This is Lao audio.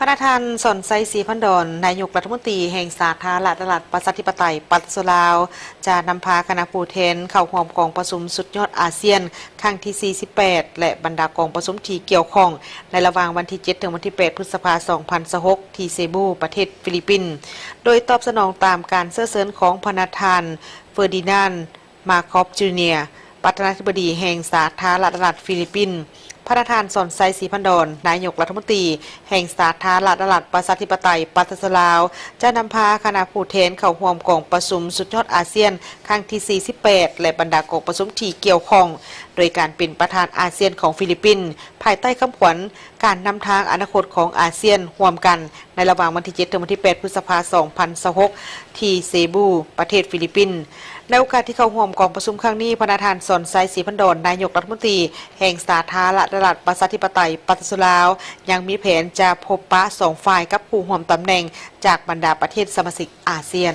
ພະນະທ່ານ ສອນໄຊ ສີພັນດອນ ນາຍົກລັດຖະມົນຕີແຫ່ງສາທາລະນະລັດ ປະຊາທິປະໄຕ ປະຊາຊົນລາວ ຈະນຳພາຄະນະຜູ້ແທນເຂົ້າຮ່ວມກອງປະຊຸມສຸດຍອດອາຊຽນ ຄັ້ງທີ ສີ່ສິບແປດ ແລະ ບັນດາກອງປະຊຸມທີ່ກ່ຽວຂ້ອງ ໃນລະຫວ່າງວັນທີ ເຈັດ ເຖິງວັນທີ ແປດ ພຶດສະພາ ສອງພັນຊາວຫົກ ທີ່ເຊບູ ປະເທດຟີລິບປິນ ໂດຍຕອບສະໜອງຕາມການເຊີນເຊີນຂອງພະນະທ່ານ ເຟີດີນານ ມາຄອບ ຈູເນຍ ປະທານາທິບໍດີແຫ່ງສາທາລະນະລັດຟີລິບປິນ. ພະນະທ່ານ ສອນໄຊ ສີພັນດອນ ນາຍົກລັດຖະມົນຕີແຫ່ງສາທາລະນະລັດ ປະຊາທິປະໄຕ ປະຊາຊົນລາວ ຈະນຳພາຄະນະຜູ້ແທນເຂົ້າຮ່ວມກອງປະຊຸມສຸດຍອດອາຊຽນ ຄັ້ງທີ ສີ່ສິບແປດ ແລະ ບັນດາກອງປະຊຸມທີ່ກ່ຽວຂ້ອງ ໂດຍການເປັນປະທານອາຊຽນຂອງຟີລິບປິນ ພາຍໃຕ້ຄຳຂວັນ ການນຳທາງອະນາຄົດຂອງອາຊຽນຮ່ວມກັນ ໃນລະຫວ່າງວັນທີ ເຈັດ ເຖິງວັນທີ ແປດ ພຶດສະພາ ສອງພັນຊາວຫົກ ທີ່ເຊບູ ປະເທດຟີລິບປິນ. ໃນໂອກາດທີ່ເຂົ້າຮ່ວມກອງປະຊຸມຄັ້ງນີ້, ພະນະທ່ານ ສອນໄຊ ສີພັນດອນ ນາຍົກລັດຖະມົນຕີແຫ່ງສາທາລະນະລັດ ປະຊາທິປະໄຕ ປະຊາຊົນລາວ ຍັງມີແຜນຈະພົບປະສອງຝ່າຍກັບຜູ້ຮ່ວມຕຳແໜ່ງຈາກບັນດາປະເທດສະມາຊິກອາຊຽນ.